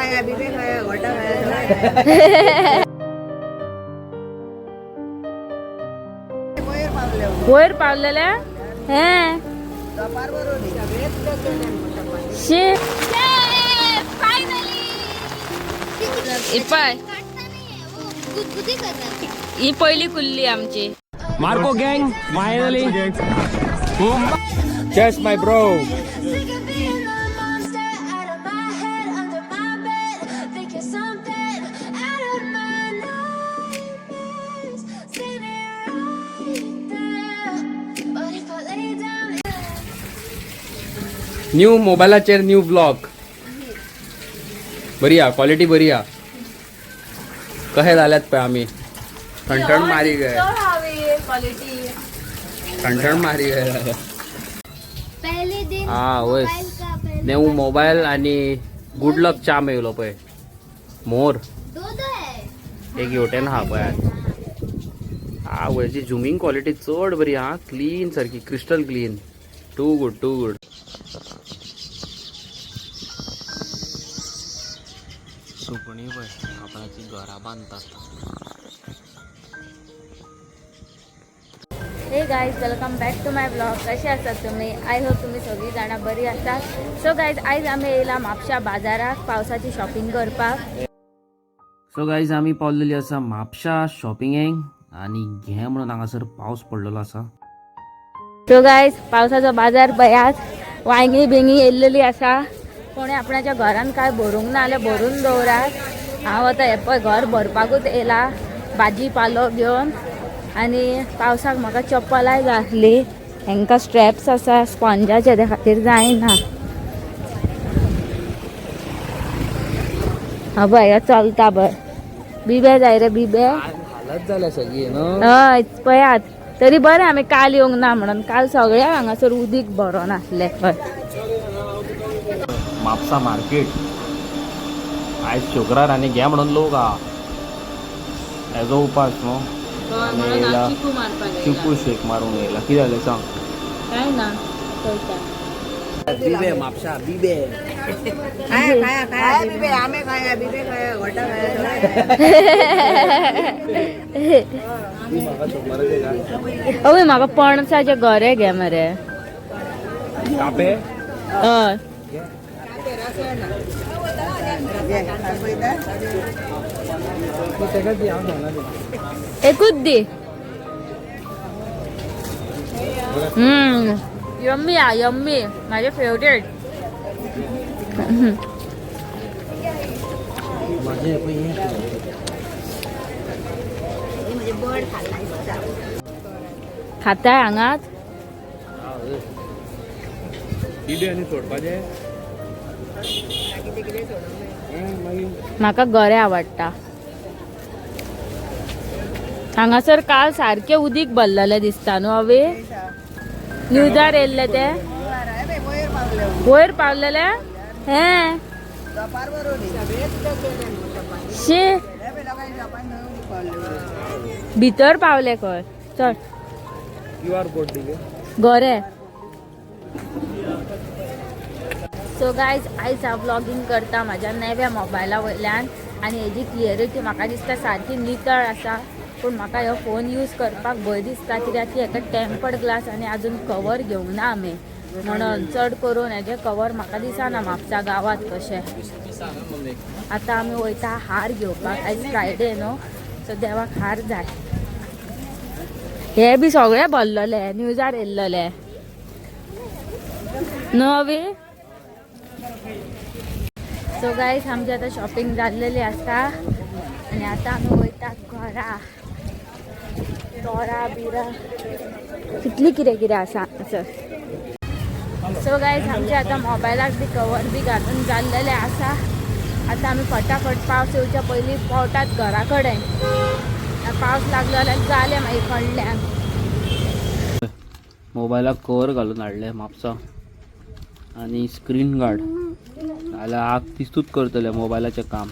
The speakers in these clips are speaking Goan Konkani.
खाया, बिबे खाया, गोटा खाया. वयर पावलेले हे. शी. फायनली. ही पळय, गुदगुदी कर रहा था. ही पहिली कुल्ली आमची. Marco gang, finally. Cheers, my bro. Sick of being the monster out of my head, under my bed. Thinking something out of my nightmares. Standing right there. But if I lay down. New मोबायलाचेर new blog. बरी आ क्वालिटी, बरी आ. कशे जाल्यात पळय आमी, ठणठण मारी गे. क्वालिटी. ठणठण मारी गे. पहले दिन हा वय. मोबाइल का पहले. न्यू मोबायल आणि गुड लक चाम येयलो पळय मोर. दो दो है. एक हेवटेन आहा पळय. हा वयची झुमींग क्वालिटी चड बरी हा, क्लीन सारकी, crystal clean. Too good, too good. सुकणी पळय आपणाची घरां बांदतात. Hey guys, welcome back to my blog. कसे आसात तुम्ही? I hope तुम्ही सगळी जाणां बरी आसात. सो गायज, आयज आमी येयला म्हापशा बाजाराक पावसाची शॉपिंग करपाक. सो गायज, आमी पावलेली आसा म्हापशा शॉपिंगेक आनी घे म्हणून हांगासर पावस पडलेलो आसा. सो गायज, पावसाचो बाजार पळयात, वांयगी बिंगी येयल्लेली आसा. कोणी आपणाच्या घरान काय भरूंक ना जाल्यार भरून दवरात. हांव आतां हें पळय घर भरपाकूच येयला भाजी पालो घेवन. आनी पावसाक म्हाका चप्पलाय जाय आसली. हेंकां स्ट्रेप्स आसा स्पॉन्जाचे, ते खातीर जायना. हा पळय, हे चलता पळय. बिबे जाय रे बिबे. हालत जाल्या सगळी न्हू. हय, पळयात. तरी बरें आमी काल येवंक ना म्हणून. काल सगळ्या हांगासर उदीक भरोन आसलें हय. म्हापसा मार्केट आयज शुक्रार आनी घे म्हणून लोक आहा. हेजो उपास न्हू आनी येयला चिकू शेक मारूंक येयला. कितें जालें सांग. काय ना, चलता. बिबे म्हापसा बिबे. खाया खाया खाया बिबे, आंबे खाया, बिबे खाया, गोटा खाया, सगळें खाया. अवय, म्हाका पणसाचे घरे घे मरे. कापे. हय. घे, दाखयता? एकूच दी. यम्मी आ, यम्मी, माझे फेवरेट. खाताय हांगात. बिबे आनी सोडपाचे. म्हाका गरे आवडटा. हांगासर काल सारकें उदीक भरलेलें दिसता न्हू अवे, न्यूजार येयल्ले ते. अरे बे, वयर पावले. वयर पावलेले हे. शॉपार बरोवली. शी. हे बे, लोकांनी शॉपान न्हय उदीक पावले. भितर पावले खंय. चल. क्यू आर कोड दिले. गोरे. सो गायज, आयज हांव व्लॉगींग करता म्हाज्या नव्या मोबायला वयल्यान आनी हेजी क्लियरिटी म्हाका दिसता सारकी नितळ आसा. पूण म्हाका हो फोन यूज करपाक भंय दिसता, कित्याक की हेका टेम्पर्ड ग्लास आनी आजून कवर घेवंक ना आमी, म्हणून चड करून हेजें कवर म्हाका दिसना म्हापसा गांवांत कशें. आतां आमी वयता हार घेवपाक. आयज फ्रायडे न्हू, सो देवाक हार जाय. हे बी सगळे भरलेले न्यूजार येयल्लेले न्हू अवी. सो गायज, आमची आतां शॉपिंग जाल्लेली आसा आनी आतां आमी वयता घरा. तोरा बिरा कितली कितें कितें आसा हांगासर. सो गायज, आमचे आतां मोबायलाक बी कवर बी घालून जाल्लेलें आसा. आतां आमी फटाफट पावस येवच्या पयलीं पावतात घरा कडेन. पावस लागलो जाल्यार जालें मागीर कडल्यान. मोबायलाक कवर घालून हाडले म्हापसा आनी स्क्रीन गार्ड जाल्यार आग तिस्तूच करतले मोबायलाचें काम.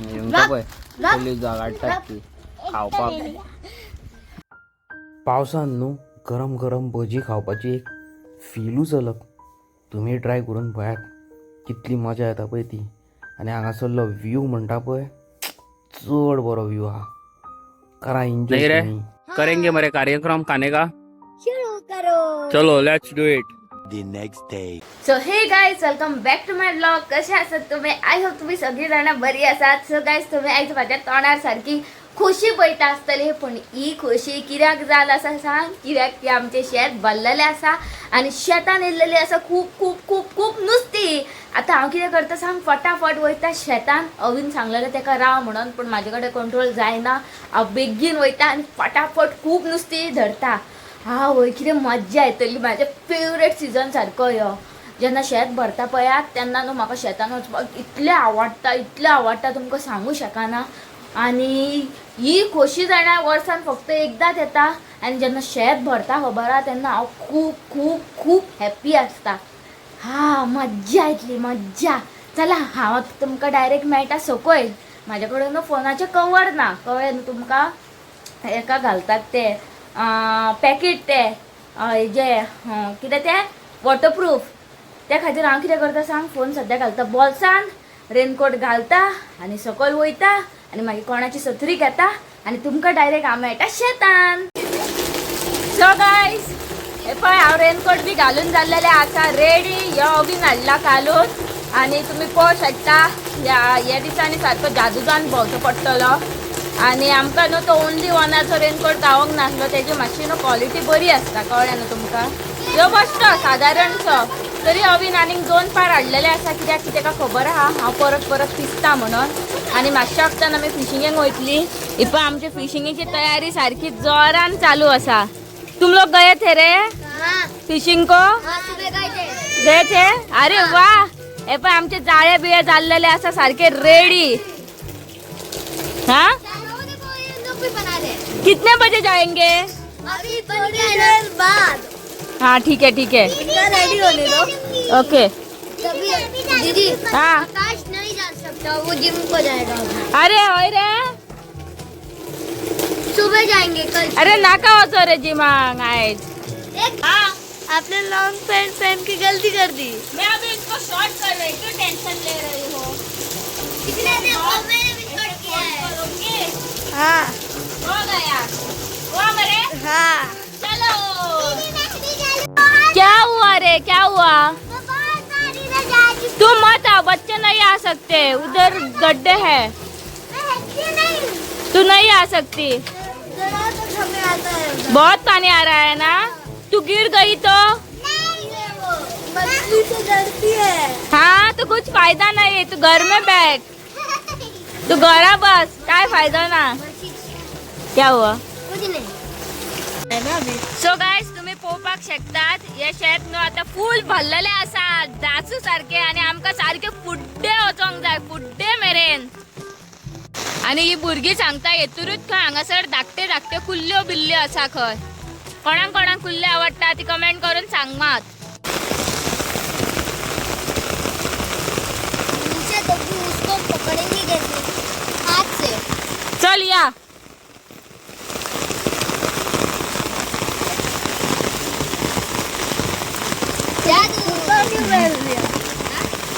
हेंकां पळय पयलीं जागाडटात ती खावपाक. पावसान न्हू गरम गरम भजी खावपाची एक फिलूच अलग. तुमी ट्राय करून पळयात, कितली मजा येता पळय ती. आनी हांगासरलो व्यू म्हणटा पळय, चड बरो व्यू आहा. करा नहीं रे. एन्जॉय. करेंगे मरे कार्यक्रम खाने का. शुरू करो. चलो, let's do it. The next day. So hey guys, welcome back to my vlog. कसे आसात तुम्ही? I hope तुम्ही सगळी जाणां बरी आसात. सो गायज, तुम्ही आयज म्हाज्या तोंडार सारकी खोशी पळयता आसतली, पूण ही खोशी कित्याक जाल आसा सांग? कित्याक की आमचें शेत भरलेलें आसा आनी शेतान येयल्लेली आसा खूब खूब खूब खूब नुस्तीं. आतां हांव कितें करता सांग? फटाफट वयता शेतान. अवीन सांगलेलें तेका राव म्हणून, पूण म्हाजे कडेन कंट्रोल जायना. हांव बेगीन वयता आनी फटाफट खूब नुस्तीं धरता. आवय, कितें मज्जा येतली! म्हाजें फेवरेट सिजन सारको यो. जेन्ना शेत भरता पळयात तेन्ना न्हू म्हाका शेतान वचपाक इतलें आवडटा, इतलें आवडटा, तुमकां सांगू शकना. आनी ही खोशी जाणा वर्सान फक्त एकदांच येता. आनी जेन्ना शेत भरता खबर आहा, तेन्ना हांव खूब खूब खूब हॅप्पी आसता. हा, मज्जा येतली, मज्जा. चला, हांव आतां तुमकां डायरेक्ट मेळटा सकयल. म्हाज्या कडेन न्हू फोनाचें कवर ना, कळ्ळें न्हू तुमकां? हेका घालतात ते पॅकेट, ते हेजे कितें ते वॉटरप्रूफ. त्या खातीर हांव कितें करता सांग? फोन सद्या घालता बोल्सान, रेनकोट घालता आनी सकयल वयता आनी मागीर कोणाची सत्री घेता आनी तुमकां डायरेक्ट हांव मेळटा शेतान. सो गायज, हे पळय, हांव रेनकोट बी घालून जाल्लेलें आसा रेडी. यो अवीन हाडला कालूच आनी तुमी पळोवंक शकता, ह्या ह्या दिसांनी सारको जादूजान भोंवचो पडटलो. आनी आमकां न्हू तो ओनली वनाचो रेनकोट गावोंक नासलो. तेजी मातशी न्हू क्वॉलिटी बरी आसता, कळ्ळें न्हू तुमकां? ह्यो बश्टो सादारणसो. तरी अवीन आनीक दोन पार हाडलेले आसा, कित्याक की तेका खबर आहा हांव परत परत पिसता म्हणून. आनी मातशा वखदान आमी फिशिंगेक वयतली. ही पळय, आमची फिशिंगेची तयारी सारकी जोरान चालू आसा. तुम लोग गए थे रे हाँ. फिशिंग को? हाँ, सुबह गए थे. गए थे? अरे वा! हे पण आमचे जाळे बिळे चाललेले आसा सारखे रेडी. हा. वो देखो, ये लोग भी बना रहे. कितने बजे जाएंगे? अभी बन गया ना बाद. हाँ, ठीक है, ठीक है. रेडी होने दो. ओके. तभी दीदी. हाँ. आकाश नहीं जा सकता, वो जिम को जाएगा. अरे होय रे. सुबह जाएंगे कल. अरे नाका वचो रे जिमांग आयज. एक हाँ. आपने लॉन्ग पैंट पहन के गलती कर दी. मैं अभी इसको शॉर्ट कर रही, क्यों टेंशन ले रही हो? कितने देखो, मैंने भी शॉर्ट किया है. करूंगी. हाँ. हो गया, हुआ मरे. हाँ. चलो, क्या हुआ रे, क्या हुआ? तुम मत आओ, बच्चे नहीं आ सकते, उधर गड्ढे हैं. तू नहीं आ सकती. हमें आता है. बहुत पानी आ रहा है ना? तू गिर गई तो? मछली से डरती है. हाँ, तो कुछ फायदा नहीं है. तू घर में बैठ, तू घरा बस, काय फायदा ना. क्या हुआ? कुछ नहीं. है ना अभी. सो गायज, तुम्ही पळोवपाक शकतात, हे शेत न्हू आतां फूल भरलेले आसा दासू सारखे आनी आमकां सारखे फुड्डे वचोंक जाय, फुड्डे मेरेन. आनी ही भुरगीं सांगता, हेतूरूच खंय हांगासर धाकटे धाकटे कुल्ल्यो बिल्ल्यो आसा खंय. कोणाक कोणाक कुल्ल्यो आवडटा ती कमेंट करून सांग मात. नीचे तो भी उसको पकड़ेंगे कैसे? हाथ से. चल या. जादू. कुर्ता क्यों पहन लिया?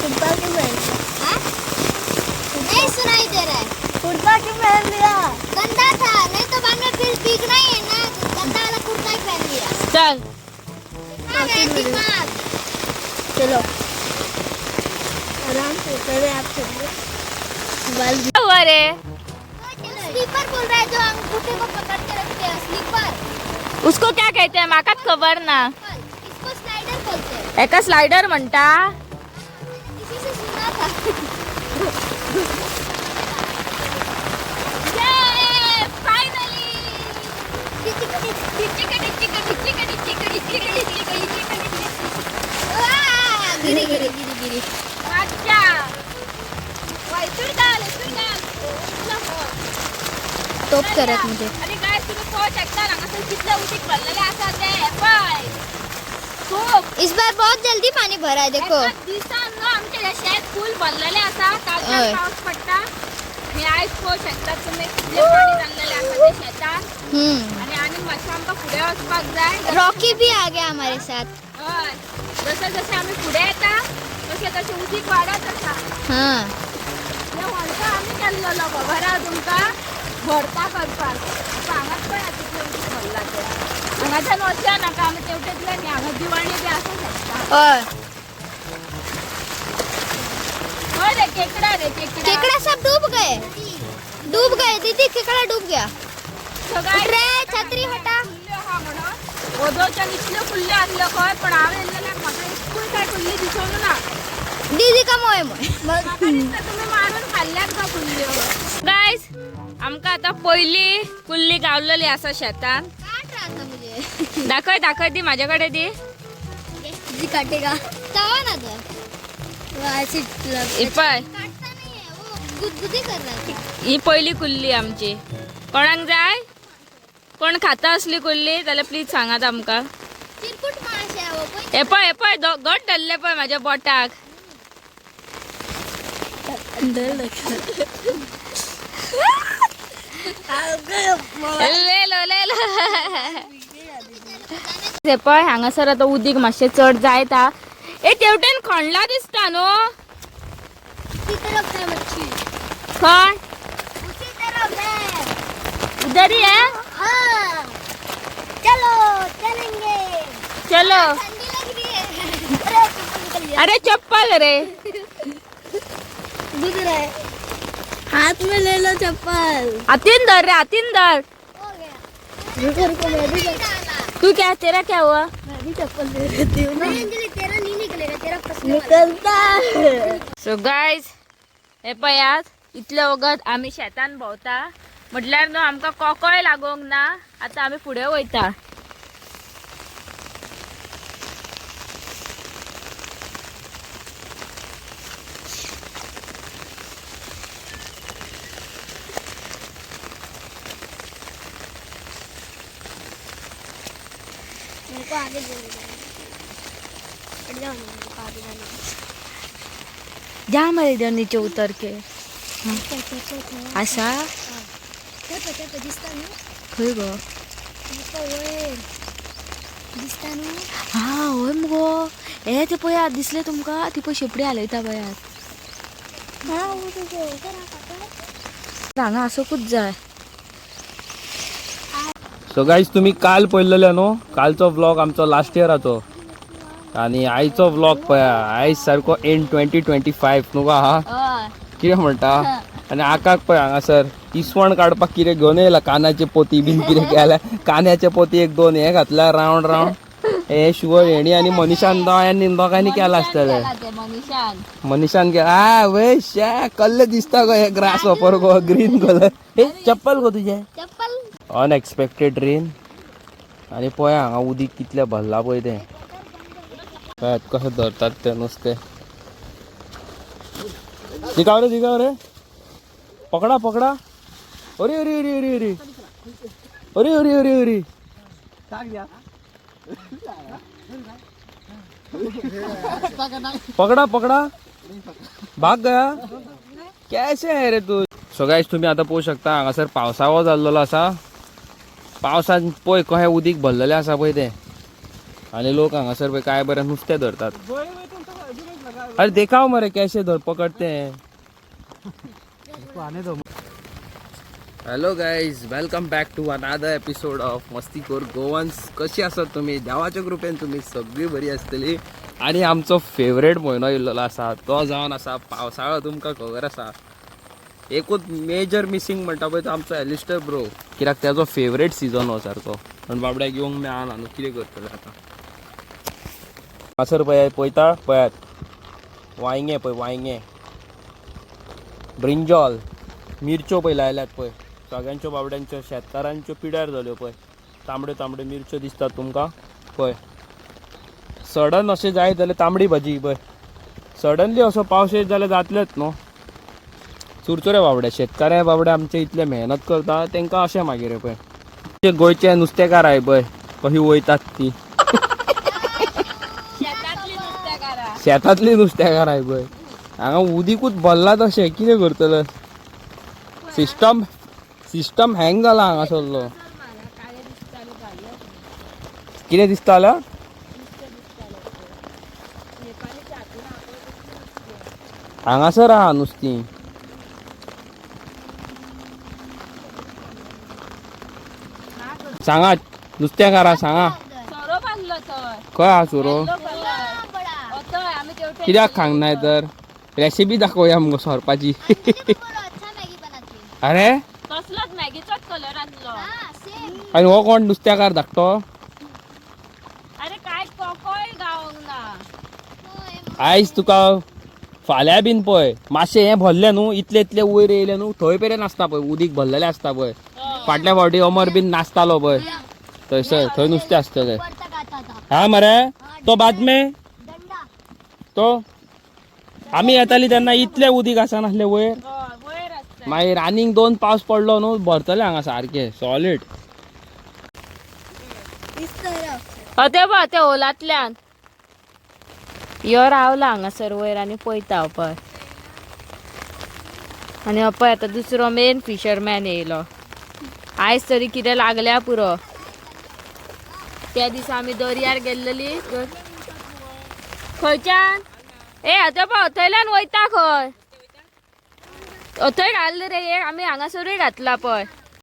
कुर्ता क्यों पहन लिया? हाँ? नहीं सुनाई दे रहा है. कुर्ता क्यों पहन लिया? गंदा था, नहीं तो बाद में फिर भीगना ही है ना. गंदा वाला कुर्ता ही पहन लिया. चल. आ गया दिमाग. चलो, आराम से पहले आप चलिए, मोबाइल. क्या हुआ रे? स्लीपर बोल रहा है, जो अंगूठे को पकड़ के रखते हैं, स्लीपर. उसको क्या कहते हैं, म्हाकाच खबर ना. इसको स्लाइडर बोलते हैं. एका स्लायडर म्हणटा. मैंने किसी से सुना था. फायनली! चिकडी चिकडी चिकडी चिकडी चिकडी चिकडी चिकडी. गिरी गिरी गिरी गिरी. अच्छा, वैतूर घाल, हेतूर घाल. तोप करत म्हणजे. आणि काय तुम्ही पळोवंक शकता, हांगासर कितले उदीक भरलेले आसा ते. हे पळय, खूप. इस बार बहुत जल्दी पानी भरा है, देखो. एका दिसान न्हू आमचे हे शेत फूल भरलेले आसा. कालच्यान हय. पावस पडटा हे आयज पळोवंक शकतात तुमी, कितले पाणी जाल्लेले आसा ते शेतान. हम्म. आनी आनी मातशें आमकां फुडें वचपाक जाय. रॉकी भी आ गया हमारे साथ. हय, जशें जशें आमी फुडें येता तशें तशें उदीक वाडत आसा. हाँ. गेल्लो खबर आहा तुमकां भरता करपाक. हांगाच पळय कितलें उदीक भरलां तें. हांगाच्यान वचया नाका आमी तेवटेंतल्यान न्ही, हांगा दिवाणी बी आसूंक शकता. हय. हय रे केकडा रे केकडा. केकड़ा सब डूब गए, डूब गए दीदी, केकड़ा डूब गया. So guys, रे छतरी हटा. कुल्ल्यो आहा म्हणून ओदोच्यान इतल्यो कुल्ल्यो आसल्यो खंय, पण हांव येयल्लेल्याक म्हाका एकूय काय कुल्ली दिसोंक ना. दीदी का मोय मोय. म्हाका दिसता तुमी मारून खाल्ल्यात का कुल्ल्यो. गायज आमकां आतां पयली कुल्ली गावलेली आसा शेतान. काट रहा था मुझे. दाखय दाखय दी माझ्या कडे दी. जी काटेगा तवा ना दो, वो ऐसे ही पळय काटता नहीं है, वो गुदगुदी कर रहा था. ही पहिली कुल्ली आमची. कोणाक जाय, कोण खाता असली कुल्ली जाल्यार प्लीज सांगात आमकां. चिरकुट मास है वो कोई. हे पळय हे पळय घट धरले पळय माझ्या बोटाक. ले लो ले लो. हे पळय हांगासर आतां उदीक मातशें चड जायत हा. ए तेवटेन खणला दिसता न्हू. उसी तरफ है मच्छी. खण उसी तरफ है. उधर ही है. हाँ चलो चलेंगे. चलो. ठंडी लग रही है. अरे चप्पल निकल गया. अरे चप्पल रे. गुजरा है, हाथ में ले लो चप्पल. हातीन धर रे हातीन धर. हो गया, रुको रुको, मैं भी तू क्या तेरा क्या हुआ? मैं भी चप्पल ले लेती हूँ. नहीं अंजलि, तेरा नहीं निकलेगा, तेरा फंसने निकलता है. सो गायज हे पळयात इतले वगत आमी शेतान भोंवता म्हटल्यार न्हू आमकां कोकोय लागोंक ना. आतां आमी फुडें वयता. मेरे को आगे जाने हट जाओ ना, मेरे को आगे जाना. जा मरे इधर नीचे उतर के. आसा दिसता न्हू. खंय गो? वयर दिसता न्हू. हा हय मुगो, हे ते पळयात दिसले तुमकां? ती पळय शेपडी हालयता पळयात. हांगा आसूंकूच जाय. सो गायज तुम्ही काल पळयलेले न्हू, कालचो व्लॉग आमचो लास्ट इयराचो आनी आयचो व्लॉग पळया. आयज सारको एंड 2025 न्हू गो हा कितें म्हणटा. आनी आकाक पळय हांगासर इसवण काडपाक कितें घेवन येयला, कानाचे पोती बीन कितें केल्या. कान्याचे पोती एक दोन हे घातल्या रावंड रावंड. हे शुअर हेणी आनी मनीषान दोगांनी दोगांनी केलां आसतलें. मनीषान मनीषान के आ वे शे कल्ले दिसता गो हे ग्रास वापर गो ग्रीन कलर. हे चप्पल गो तुजें. चप्पल. Unexpected rain. आनी पळय हांगा उदीक कितलें भरलां पळय तें. पळयात कशें धरतात तें नुस्तें. दिखाव रे दिखाव रे, पकडा पकडा. अरे अरे अरे अरे अरे अरे अरे अरे अरे पकडा पकडा, भाग गया. कैसे है रे तू? सो गायज तुम्ही आता पळोवंक शकता हांगासर पावसाळो जाल्लो आसा. पावसान पळय कशें उदीक भरलेलें आसा पळय तें. आनी लोक हांगासर पळय काय बरें नुस्तें धरतात. अरे देखाव मरे कैसे धर पकडते हैं. Hello guys, welcome back to another episode of Mastikhor Goans. कशी आसात तुमी? देवाच्या कृपेन तुमी सगळी बरी आसतली. आनी आमचो फेवरेट म्हयनो येयल्लो आसा तो जावन आसा पावसाळो. तुमकां खबर आसा एकूच मेजर मिसींग म्हणटा पळय तो आमचो एलिस्टर ब्रो, कित्याक तेजो फेवरेट सिजन हो सारको. पूण बाबड्याक येवंक मेळना न्हू, कितें करतले आतां. हांगासर पळय पळयता पळयात वांयगें पळय, वांयगें, ब्रिंजॉल, मिरच्यो पळय लायल्यात पळय. सगळ्यांच्यो बाबड्यांच्यो शेतकारांच्यो पिड्यार जाल्यो पळय. तांबड्यो तांबड्यो मिरच्यो दिसतात तुमकां पळय. सडन अशें जायत जाल्यार तांबडी भाजी पळय. सडनली असो पावस येत जाल्यार जातलेच न्हू. चुरचुरे बाबडे शेतकारे बाबडे आमचे इतले मेहनत करता तांकां अशें मागीर पळय. ते गोंयचे नुस्तेकार आहाय पळय कशी वयतात ती शेतांतली नुस्तेकारां. शेतांतली नुस्तेकार आहाय पळय. हांगा उदीकूच भरला तशें कितें करतले. सिस्टम सिस्टम हँग जाला हांगासरलो. कितें दिसता जाल्यार हांगासर आहा नुस्तीं. सांगा नुस्तेकारा सांगा. सोरो बांदलो थंय. खंय आहा सोरो? बड़ा. थंय आमी तेवटेन. कित्याक खांक नाय तर रेसिपी दाखोवया मुगो सोरपाची. अंजलि बोलो, अच्छा मैगी बनाती है. अरे. तसलोच मॅगीचोच कलर आसलो. हाँ, सेम. आनी हो कोण नुस्त्याकार धाकटो? अरे काय कोकोय गावंक ना. आयज तुका फाल्यां बीन पळय मातशें हें भरलें न्हू, इतले इतले वयर येयलें न्हू, थंय मेरेन आसता पळय उदीक भरलेलें आसता पळय. फाटल्या फावटी अमर बीन नाचतालो पळय थंयसर, थंय नुस्तें आसतलें. ऊपर तक आता था. हा मरे तो बादमे. डंडा. तो आमी येताली तेन्ना इतलें उदीक आसनासलें वयर. हय, वयर आसता. मागीर आनीक दोन पावस पडलो न्हू, भरतले हांगा सारकें सॉलीड. इस तरफ. ते पळय त्या ओलांतल्यान यो रावला हांगासर वयर आनी पळयता पळय. आनी हो पळय आतां दुसरो मेन फिशरमॅन येयलो. आयज तरी कितें लागल्या पुरो. त्या दिसा आमी दर्यार गेल्लेली. खंयच्यान ए आतां पळय थंयल्यान वयता खंय. थंय घाल रे एक, आमी हांगासरूय घातला पळय.